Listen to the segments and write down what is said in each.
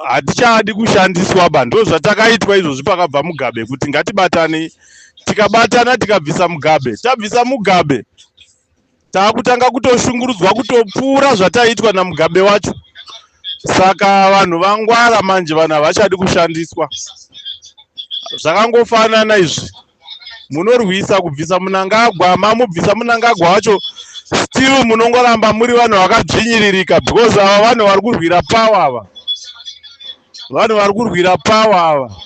Hatichadi kushandiswa ba. Ndo zvatakaitwa izvozvi pakabva Mugabe, kuti ngatibatanei. Tikabatana, tikabvisa Mugabe. Tabvisa Mugabe, taakutanga kutoshungurudzwa kutopfuura zvataiitwa naMugabe wacho. Saka vanhu vangwara manje, vanhu havachadi kushandiswa. Zvakangofanana izvi, munorwisa kubvisa Munangagwa, mamubvisa Munangagwa wacho, still munongoramba muri vanhu vakadzvinyiririka, because ava vanhu vari kurwira power. Ava vanhu vari kurwira power ava,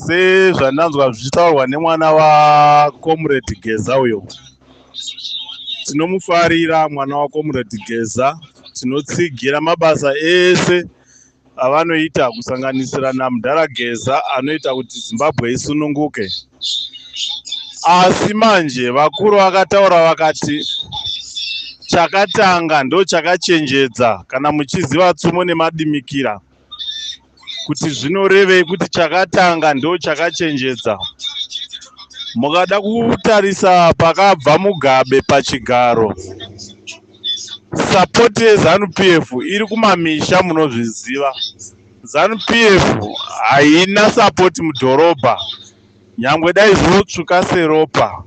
sezvandanzwa zvichitaurwa nemwana waComrade Geza uyo. Tinomufarira mwana waComrade Geza, tinotsigira mabasa ese avanoita, kusanganisira namudhara Geza anoita kuti Zimbabwe isununguke. Asi manje vakuru vakataura vakati chakatanga ndo chakachenjedza. Kana muchiziva tsumo nemadimikira kuti zvinorevei kuti chakatanga ndo chakachenjedza, mukada kutarisa pakabva Mugabe pachigaro, support yeZANU PF iri kumamisha. Munozviziva, ZANU PF haina support mudhorobha, nyangwe dai zvinotsvuka seropa.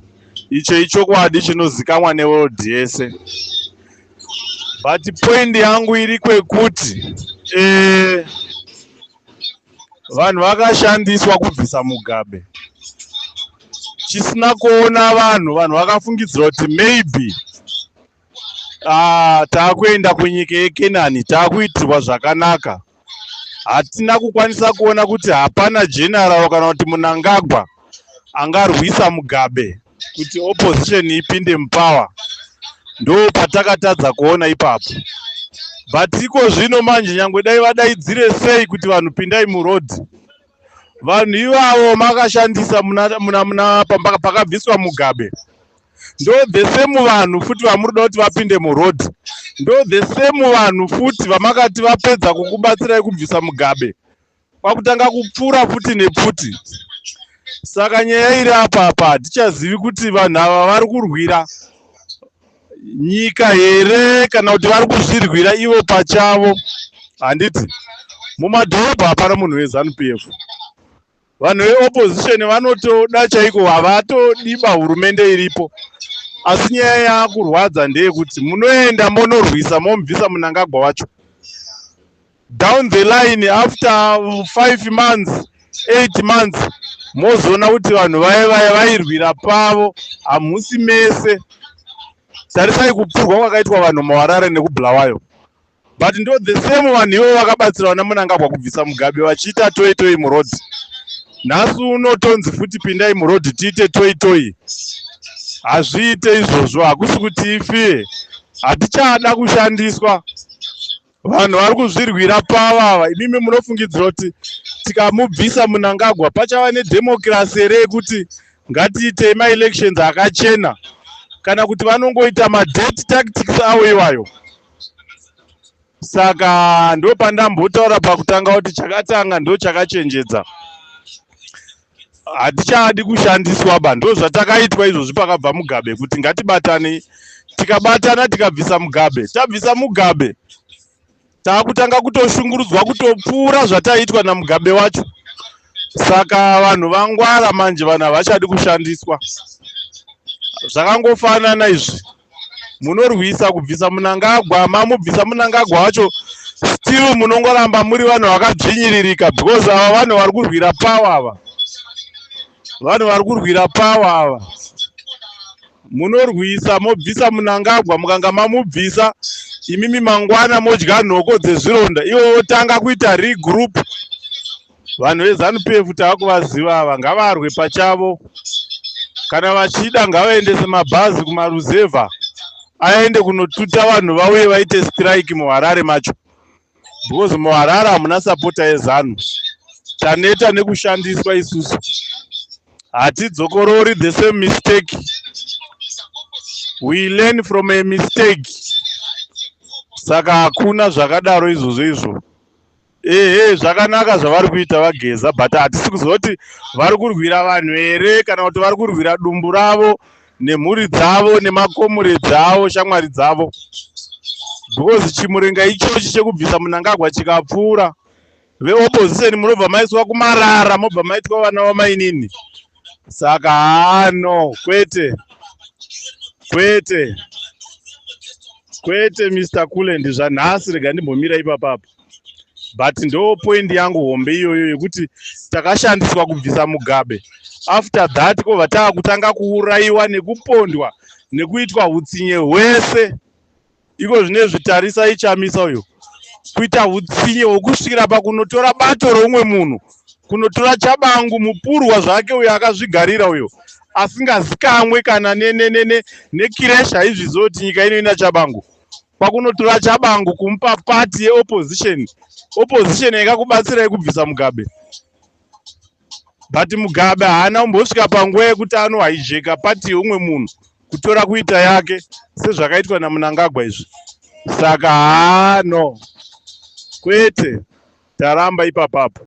Icho ichokwadi chinozikanwa neworld yese. But point yangu iri kwekuti vanhu vakashandiswa kubvisa Mugabe chisina kuona vanhu. Vanhu vakafungidzira kuti maybe taakuenda kunyika yeKenani, taakuitirwa zvakanaka. Hatina kukwanisa kuona kuti hapana general kana kuti Munangagwa angarwisa Mugabe kuti opposition ipinde mupower. Ndo patakatadza kuona ipapo. But iko zvino manje, nyangwe dai vadaidzire sei kuti vanhu pindai muroad, vanhu ivavo makashandisa muna pakabviswa Mugabe, ndo the same vanhu futi vamuri kuda kuti vapinde muroad. Ndo the same vanhu futi vamakati vapedza kukubatsirai kubvisa Mugabe, kwakutanga kupfuura futi nepfuti. Saka nyaya iri apa apa, hatichazivi kuti vanhu ava vari kurwira nyika here kana kuti vari kuzvirwira ivo pachavo. Handiti mumadhorobha hapana munhu weZANU PF? Vanhu veopposition vanotoda chaiko, havatodiba hurumende iripo. Asi nyaya yaakurwadza ndeyekuti munoenda monorwisa, momubvisa Munangagwa wacho, down the line after 5 months, 8 months, mozoona kuti vanhu vaya vaya vairwira pavo. Hamusi mese. Tarisai kupfurwa kwakaitwa vanhu muHarare nekuBulawayo, but ndo the same vanhu ivo vakabatsira vana Munangagwa kubvisa Mugabe vachiita toi toi muroad. Nhasi unotonzi futi pindai muroad tiite toi toi. Hazviite izvozvo. Hakusi kuti ifiye, hatichada kushandiswa. Vanhu vari kuzvirwira pavava. Imimi munofungidzira kuti tikamubvisa Munangagwa pachava nedemocracy here, yekuti ngatiitei maelections akachena, kana kuti vanongoita madirty tactics avo iwayo? Saka ndo pandambotaura pakutanga kuti chakatanga ndo chakachenjedza. Hatichadi kushandiswa ba. Ndo zvatakaitwa izvozvi pakabva Mugabe, kuti ngatibatanei. Tikabatana, tikabvisa Mugabe. Tabvisa Mugabe, taakutanga kutoshungurudzwa kutopfuura zvataiitwa naMugabe wacho. Saka vanhu vangwara manje, vanhu havachadi kushandiswa. Zvakangofanana izvi, munorwisa kubvisa Munangagwa, mamubvisa Munangagwa wacho, still munongoramba muri vanhu vakadzvinyiririka, because ava vanhu vari kurwira power. Ava vanhu vari kurwira power ava. Munorwisa, mobvisa Munangagwa, mukanga mamubvisa, imimi mangwana modya nhoko dzezvironda, ivo votanga kuita regroup. Vanhu veZANU PF taakuvaziva ava. Ngavarwe pachavo. Kana vachida, ngavaendese mabhazi kumaruzevha, aende kunotuta vanhu, vauye vaite strike muHarare macho, because muHarare hamuna supporter yeZANU. Taneta nekushandiswa isusu, hatidzokorori the same mistake. We learn from a mistake. Saka hakuna zvakadaro izvozvo izvo. Ehe, zvakanaka zvavari kuita vaGeza, but hatisi kuziva kuti vari kurwira vanhu here kana kuti vari kurwira dumbu ravo nemhuri dzavo nemakomureds avo, shamwari dzavo, because chimurenga ichochi chekubvisa Munangagwa chikapfuura. Veopposition munobva maiswa kumarara, mobva maitwa vana vamainini. Saka haa, no, kwete, kwete, kwete, Mr Kulend. Zvanhasi rega ndimbomira ipapapo, but ndo point yangu hombe iyoyo yekuti takashandiswa kubvisa Mugabe. After that kobva taakutanga kuurayiwa nekupondwa nekuitwa utsinye hwese. Iko zvinezvi tarisai Chamisa uyo, kuita utsinye hwokusvikira pakunotora bato roumwe munhu, kunotora Chabangu, mupurwa zvake uyo akazvigarira uyo asingazikamwe kana nekireshi. Haizviziva kuti nyika ino ina Chabangu. Kwakunotora Chabangu kumupa party yeopposition, opposition yakakubatsirai kubvisa Mugabe. But Mugabe haana kumbosvika panguva yekuti anohijacka party yeumwe munhu kutora kuita yake sezvakaitwa naMunangagwa izvi. Saka haa, no, kwete, taramba ipapapo.